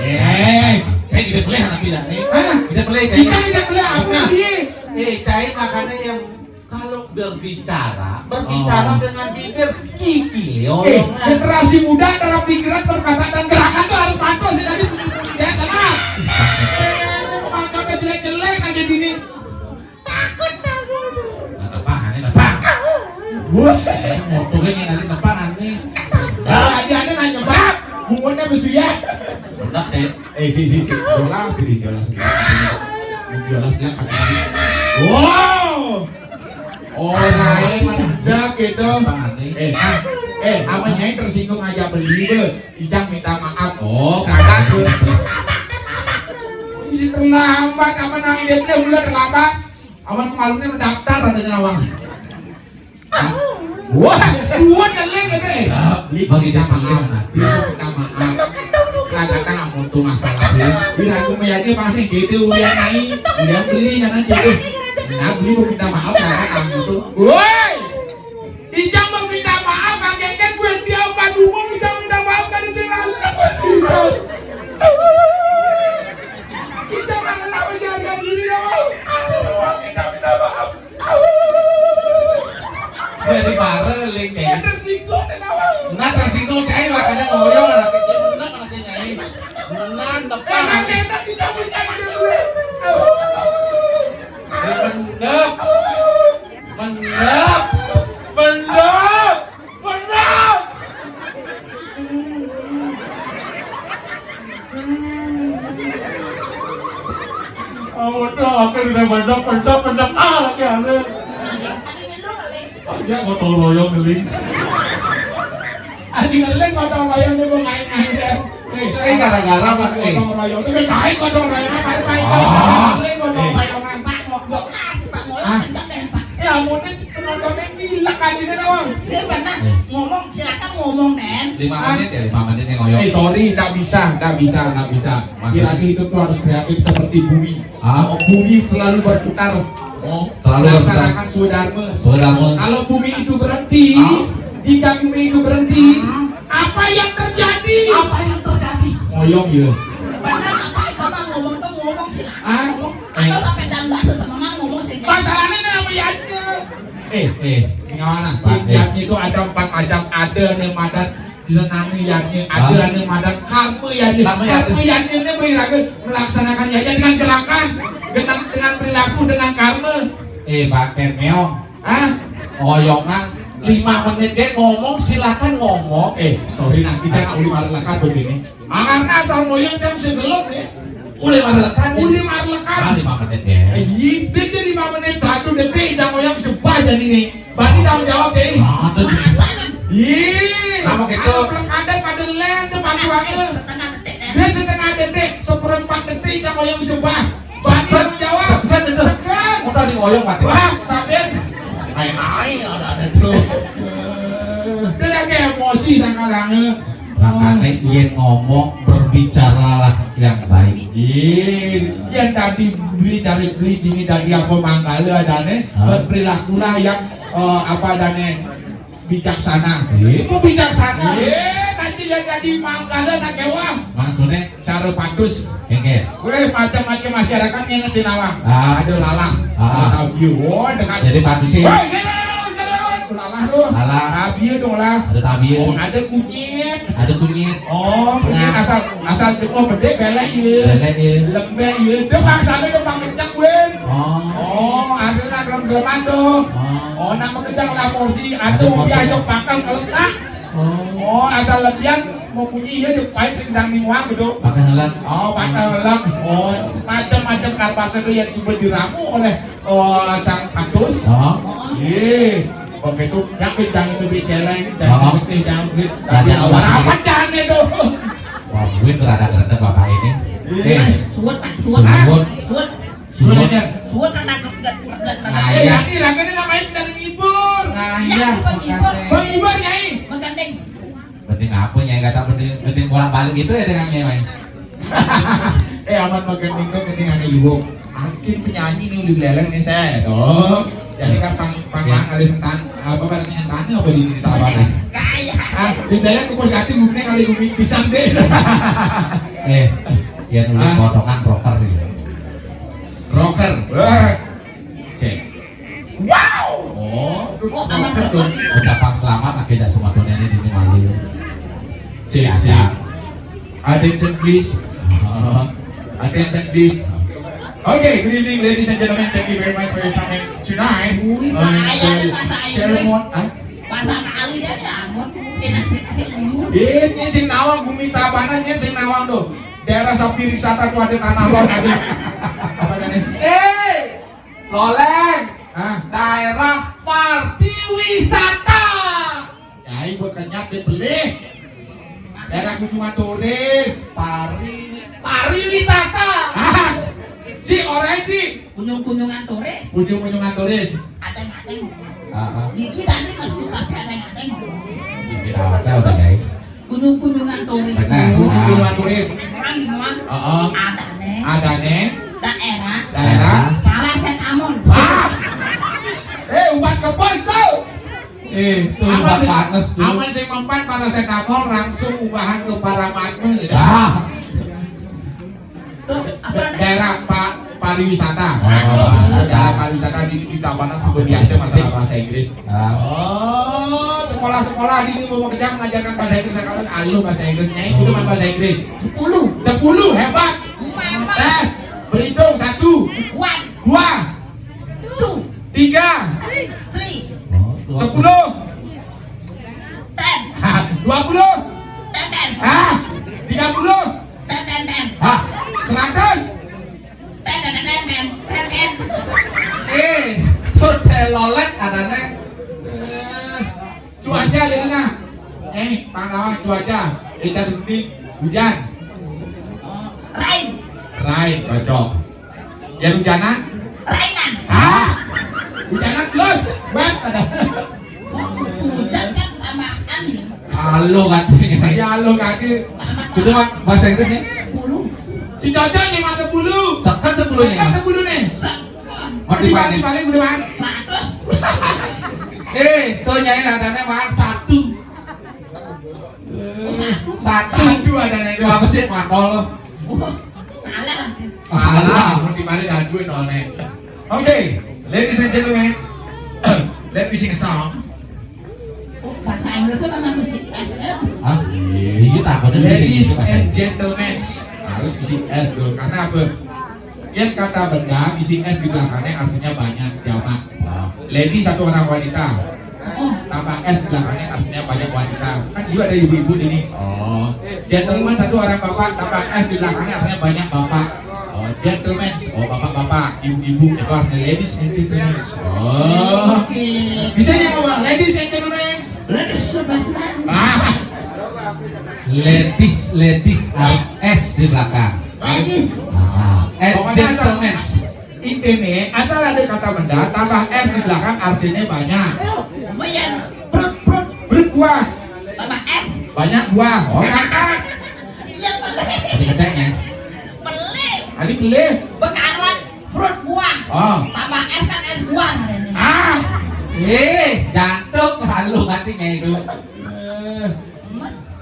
Eh, saya tidak boleh nanti ya, nih. Hah? Tidak boleh, saya. Kita tidak boleh apa, nah, dia? Eh, saya makanya yang kalau berbicara, berbicara, oh, dengan bibir, kiki, eh, omongan. Generasi muda antara pikiran, perkataan, dan gerakan tuh harus patuh sih tadi. Ya, tenang. Eh, ini mau jelek-jelek aja gini. Takut, takut. Nah, tepang, ini tepang. Wah, eh, motornya nanti tepang, ini. Ah, ada, ada nanya, Pak. Bungonya besuya. Benar, eh. Eh, si, si, si. Jolas, sini, jolas, sini. Jolas, ya, pakai sini. Wow. Orang, eh, Mas, sedap gitu. Tepang, ini. Eh, ah, eh, sama Nyai tersinggung aja beli, be. Ijang minta maaf. Oh, kagak tuh. Isi terlambat, apa nang dia tuh udah terlambat. Awan kemalunya mendaftar ada nyawang. Wah, gua nyelek gitu eh. Ya, beli bagi minta dia maaf. Beli nanti. Beli minta maaf. Katakan ampun tuh masalah ya. Bila aku meyakini pasti gitu udah naik, udah beli karena gitu. Nah, beli mau minta maaf katakan ampun tuh. Woi, Ijang mau minta maaf, kakek gue dia apa dukung Ijang minta maaf kan itu lalu. Ijang nggak kenapa harga diri ya mau. Kita minta maaf. Jadi bareng, Ling, ya. Tersinggung, kenapa? Nah, tersinggung, Cai, makanya ngoyo, anak kecil, bener, anak Nyai. Bener, depan. Emang enak kita punya ide gue. Bener. Bener. Bener. Bener. Oh, udah, aku udah banyak, banyak, banyak. Ah, lagi ada. Ada minum kali. Oh, iya, gotong royong, Ling. Adi ngeling gotong royong dia mau main-main, ya. Eh, eh, gara-gara, Pak, eh. Gotong royong, tapi baik gotong royong, apa, apa, apa, ah, ngeling gotong, eh, royong, Pak, mau, mau nasi, Pak, mau, ah, lanjut deh, Pak. Ya, mau nih, penontonnya gila, kan, ini doang. Saya pernah, eh, ngomong, silakan ngomong, Nen. Lima, ah, menit ya, lima menit yang ngoyong. Eh, sorry, nggak bisa, nggak bisa, nggak bisa. Maksudnya? Lagi hidup tuh harus kreatif seperti bumi. Ah. Bumi selalu berputar. Oh, selalu berputar. Laksanakan swadharma. Swadharma. Kalau bumi itu berhenti, ah, jika bumi itu berhenti, ah, apa yang terjadi? Apa yang terjadi? Ngoyong ya. Benar apa itu mah ngomong tuh ngomong sih. Ah? Ngomong. Atau sampai jam belas sama ngomong sih. Masalahnya ini apa ya? Eh, eh, gimana? Pak, eh. Yadnya itu ada empat macam. Ada yang madat, ada yang madat, karma yadnya. Karma yadnya. Karma yadnya ini berlaku melaksanakan yadnya dengan gerakan, dengan, dengan perilaku, dengan karma. Eh, Pak Termeo. Hah? Ngoyongan lima menit dia ngomong, silakan ngomong. Eh, sorry, nanti jangan uli marah begini. Karena asal ngoyong jam segelap ya. Uli marah, uli marah. Ah, lima menit ya. Eh, iya, dia lima menit, satu detik, jam ngoyong sumpah jadi nih. Berarti tanggung jawab ya. Ada. Masa ya? Iya. Kenapa gitu? Ada pelengkadek, ada lens, sepatu aku. Setengah detik, eh. Dia setengah detik, seperempat detik, jam ngoyong sumpah. Berarti tanggung jawab. Segan itu. Segan. Udah di ngoyong mati. Wah, sampai. Hai, hai, ada, ada tuh. Sangkalane. Makane yen ngomong, berbicaralah yang baik. Iya, yang tadi beli cari beli gini tadi apa manggala adane, ah, berperilakulah yang, eh, apa adane bijaksana. Iya, kok bijaksana? Iya, nanti yang tadi manggala nak kewah. Maksudnya? Cara patus. Kengke. Weh, macam-macam masyarakat yang ngasih nawang. Ah. Ada lalang. Ah. Ada tabiu. Oh, dengan. Jadi patus sih. Weh, lalang, lalang. Lalang tuh. Lalang. Tabiu dong lah. Ada tabiu. Oh, ada kunyit. Ada kunyit. Oh, kunyit. Nah. Asal, asal cuma gede, belek ya. Belek ya. Lembek ya. Dia paksa dia, dia pakai cek, Win. Oh. Oh, ada nak dalam gelapan tuh. Oh. Oh, nak mengejar lah porsi. Ada porsi. Aduh, dia ajak pakai keletak. Oh. Oh, asal lebihan mempunyai ya, dia pakai sedang minuman gitu. Pakai helek. Oh, pakai helek. Oh, macam-macam karpasa itu yang sudah diramu oleh, oh, sang patus. Oh. Iya. Oke, itu yang jangan lebih celeng, jangan lebih, jangan lebih. Tapi awal apa jangan itu? Wah, gue rada-rada bapak ini. Iya. Eh. Suwet, Pak, suwet. Suwet. Suwet. Suwet. Suwet. Suwet kan nangkep, nggak, nggak, nggak. Nah, eh, iya. Ini lagi ini namanya dari ngibur. Nah, iya, iya, Bang Ibor. Makasih. Bang Ibor, Nyai. Menggandeng. Penting apa, Nyai? Kata penting, penting bolak-balik gitu ya dengan Nyai, Mai? Eh, amat menggandeng tuh penting ada ibu. Mungkin penyanyi ini udah beleleng nih, saya, dong. Jadi kan pang-, pang-, iya, pang-, kali sentan, apa, kan sentan apa di, di tabanan? Gaya. Ah, di beleleng ke posyandu, gue kali gue pisang deh. Eh, ya, nulis, ah, potongan broker nih. Broker. Wah. Cek. Wow. Oh, oh, aman broker tuh. Ucapan selamat akhirnya semua dunia ini dini malu. Cek, ya, cek. Attention please. Attention please. Okay, good evening, ladies and gentlemen. Thank you very much for your time tonight. Wih, bahaya nih bahasa Inggris. Ceremony, ah? Bahasa Bali dan ya ampun. Enak sih, enak dulu. Ini sing nawang, Bumi Tabanan, ini sing nawang tuh. Daerah Sapi Wisata tuh ada tanah lot, ada. Apa namanya? Eh, Loleng. Ah. Daerah Parti Wisata. Nyai buat kenyat deh, pelih. Daerah kunjungan turis. Pari-, pariwisata. Ah, si orang si. Kunjung-kunjungan turis. Kunjung-kunjungan turis. Ada yang ada yang. Ah, ah. Gigi tadi masuk tapi ada yang ada yang. Gigi apa udah, Nyai? Kunjung-kunjungan turis. Benar. Kunjung-kunjungan turis. Orang di mana? Heeh. Ada nih. Ada nih. Daerah. Daerah. Parasetamol. Ah. Eh, ubat kebas tuh. Eh, tuh, aman sih, panas tuh. Aman sih, mempan parasetamol langsung ubahan ke paramatma gitu. Ah. Tuh, apa namanya? Daerah pa-, pariwisata. Oh. Daerah pariwisata di, di Tabanan sudah biasa masalah bahasa Inggris. Ah. Oh, sekolah-sekolah di ini mau kerja mengajarkan bahasa Inggris, sekarang alu bahasa Inggrisnya itu cuma bahasa Inggris. Sepuluh. Sepuluh, hebat. Tes, berhitung, satu. One. Dua. Two. Tiga. Three. Sepuluh. Ten. Dua puluh. Ten, ten. Ah, tiga puluh. Ten, ten, ten. Ah, seratus. Ten, ten, ten, ten, ten, ten. Eh, tuh telolet adanya. Eh, cuaca, Lina. Eh, Pandawa cuaca. Ikan, hujan. Oh, rain. Rain, cocok. Ya, hujanan? Rainan. Ah, hujanan terus. Wet. Hujan kan tambahan. Halo, katanya. Ya, halo, kaki. Itu kan bahasa Inggrisnya? Puluh. Si Cocok nih, mata bulu. Sekat sepuluhnya. Sekat sepuluh nih. Sekat. Mau dibalik, dibalik, udah, Mas. Seratus. Eh, tuh, Nyai, nadanya, Mas, satu. Oh, satu. Satu. Satu ada nih. Apa sih, matol? Oh, kalah. Kalah, mau dibalik, aduh, none. Okay, ladies and gentlemen, let me sing a song. Oh, bahasa Inggris itu namanya musik S M. Hah? Iya, tak ada. Ladies and gentlemen, harus bisi S dong. Karena apa? Yang kata benda, bisi S di belakangnya artinya banyak, jamak. Ah. Lady satu orang wanita. Oh. Tambah S di belakangnya artinya banyak wanita. Kan juga ada ibu-ibu di sini. Oh. Gentleman satu orang bapak, tambah S di belakangnya artinya banyak bapak. Oh, gentlemen. Oh, bapak-bapak, ibu-ibu, itu artinya ladies and gentlemen. Oh. Oke. Bisa dia ngomong, ladies and gentlemen? Ladies, sebelah sana. Ah. Ladies, ladies, harus S di belakang. Ladies. Ah, and pokoknya asal, gentlemen. Intinya, asal ada kata benda, tambah S di belakang, artinya banyak. Lumayan. Perut, perut. Perut buah. Tambah S. Banyak buah. Oh, kakak. Iya, beli. Tadi gedenya. Beli. Tadi beli. Bekalan fruit buah. Oh. Tambah es kan es buah ini. Ah. Eh, jantung halu hatinya itu. Eh,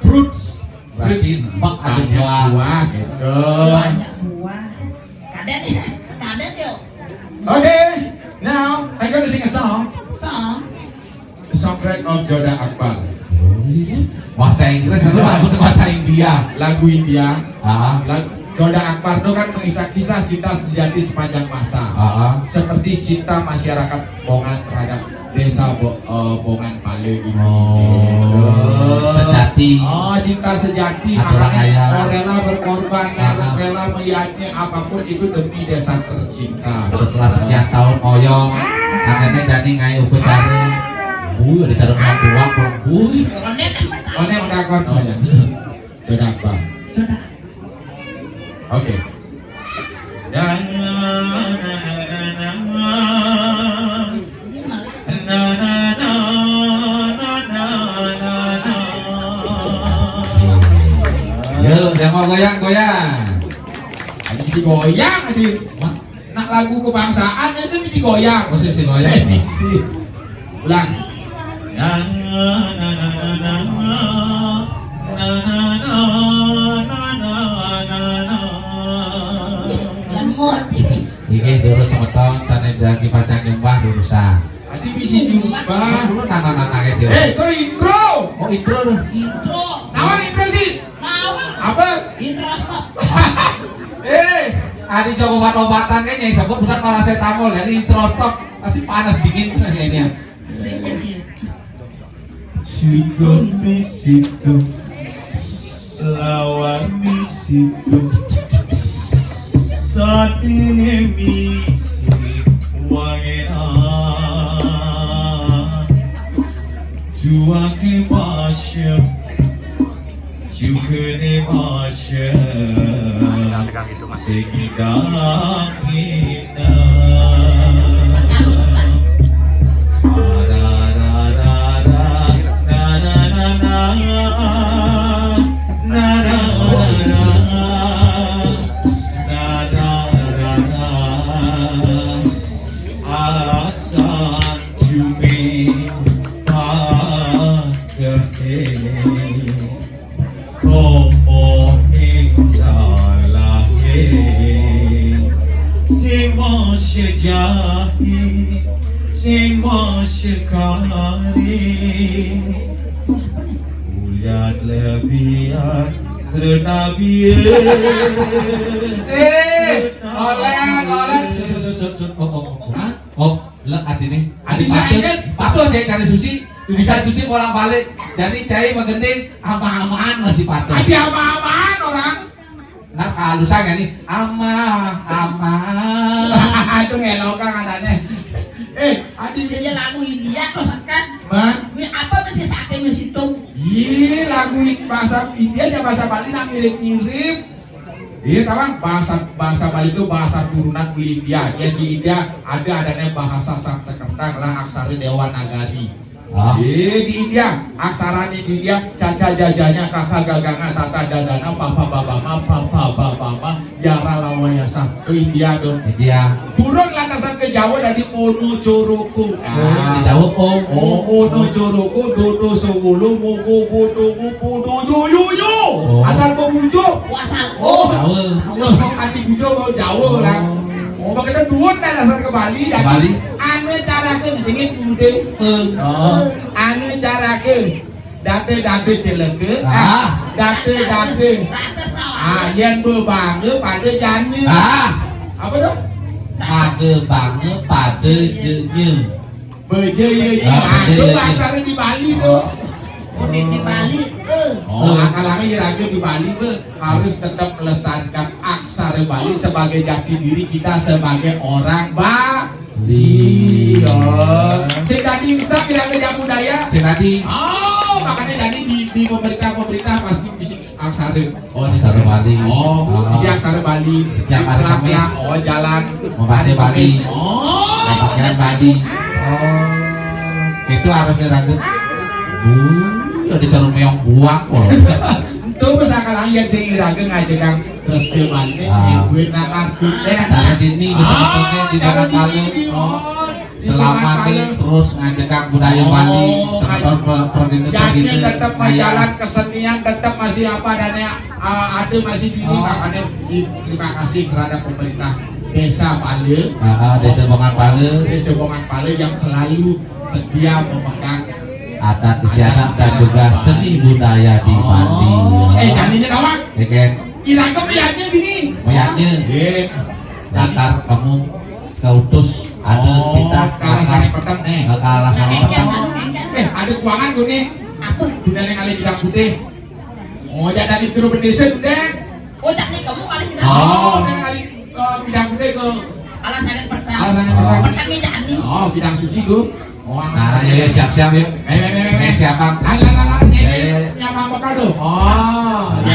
fruits. Berarti banyak buah gitu. Banyak buah. Kadang ya, kadang yuk. Okay, now I'm gonna sing a song. Song. The soundtrack of Joda Akbar. Bahasa Inggris, lagu bahasa India. Lagu India. Ah. Lagu Joda Akbar itu kan mengisah kisah cinta sejati sepanjang masa. Ah. Seperti cinta masyarakat Bongan terhadap desa Bo, eh, Bongan Pale ini. Oh, sejati. Oh, cinta sejati. Aturan makanya kaya. Oh, rela berkorban, rela, ah, rela melihatnya apapun itu demi desa tercinta. Setelah sekian tahun ngoyong, akhirnya Dani ngai upacara. Bu, ada cara bilang buang, bu. Onek udah kuat, oh, ya. Joda Akbar. Oke. Dan Yo, yang mau goyang, goyang. Ini goyang, ini. Nak lagu kebangsaan, ini mesti goyang. Mesti, mesti goyang. Mesti. Ulang. Iki durus semeton sane dadi pacang nyembah durusan. Ati misi nyembah. Kulo nana-nana ae dhewe. Eh, kok intro? Oh, intro lho. Intro. Nawan intro sih. Nawan. Apa? Intro stop. Eh, adi coba obat-obatan kayak nyai sebut pusat parasetamol, jadi intro stop. Pasti panas dingin kayaknya. Sing iki. Sito misito lawan misito satine misi wangena juwake pasya jugene pasya sing dagina. Komo ing dalahe sing masejahi sing masekare ulian lebihan sertabiye. Eh, oleh, oleh. Hah? Oh, lek adine. Adi patut, patut saya cari susi. Bisa susi bolak-balik. Jadi cai menggending ama-amaan masih patut. Adi ama-amaan orang. Nah, kalau saya nih ama, ama. Itu ngelokan adanya. Eh, adi sini lagu India tuh sekat. Man. Ini apa masih sakit masih tuh? Iya, lagu bahasa India aja bahasa Bali nak mirip-mirip. Iya, tahu kan? Bahasa bahasa Bali itu bahasa turunan dari India. Jadi India ada adanya bahasa Sanskerta lah aksara Dewa Nagari. Ah. Iya, di India aksaranya di India caca jajanya kakak gaganga tata dadana papa babama papa babama yara lawayasa ke India tuh. India. Turun lantasan ke Jawa dari Ono Coroko. Di Jawa, oh. Oh, Ono Coroko dodo sewulu mugo bodo mupo doyo yo yo. Asal pemujo. Asal, oh. Jawa. Ngomong ati bujo mau Jawa lah. Oh, makanya turun kan asal ke Bali. Bali. Ane carake jenenge kude. Oh. Ane carake. Date-date celeke. Ah. Date-date. Ah, yen mbok bangga pada jane. Ah. Apa tuh? Pada bangga pada jenye. Beje ye ye. Ah, beje ye ye. Bahasanya di Bali tuh. Oh. Udah di Bali. Eh. Oh, akalane ya raga di Bali tuh harus tetap melestarikan aksara Bali sebagai jati diri kita sebagai orang Bali. Iya. Sing tadi bisa bilang ke budaya. Sing tadi. Oh, makanya jadi di, di pemerintah-pemerintah pasti bisa aksara. Oh, ini aksara Bali. Oh, bisa aksara Bali. Setiap hari Kemis. Oh, jalan. Mau bahasa Bali. Oh. Pakaian Bali. Oh. Itu harusnya ragu. Bu. Ya dicarumeong buang kok. Ento wis akal angin sing iraga ngajegang terus ke balik, ah, duit nang kartu, ya. Cara dini wis sebetulnya di dalam balik. Oh, selamat nih, terus ngajegang budaya Bali, semeton per-, pergenda-pergenda. Tetap berjalan, kesenian tetap masih apa adanya, ah, ada masih di, oh, makanya di-, terima kasih terhadap pemerintah Desa Pale. Ah, ah, Desa Bongan Pale. Desa Bongan Pale yang selalu setia memegang adat istiadat dan juga seni budaya di Bali. Oh. Eh, janinya nama? Ya, kan? Iraga meyaknya bini. Meyaknya. Iya. Latar kamu keutus ada, oh, kita kalah sama petang nih. Kalah sama petang. Eh, ada kuangan gue nih. Apa? Dunia yang ada di putih. Oh, jadi dari grup desa udah. Oh, jadi kamu kali kita. Oh, udah kali, eh, bidang gede ke alasan yang pertama. Alasan yang pertama. Pertama jani. Oh, bidang suci tuh. Oh, nah, ya, ya, siap-siap, yuk. Ayo, ayo, ayo, ayo. Siapa? Ayo, ayo, ayo, ayo. Ya, ya, ya. Yang mangkok aduh. Oh, ya,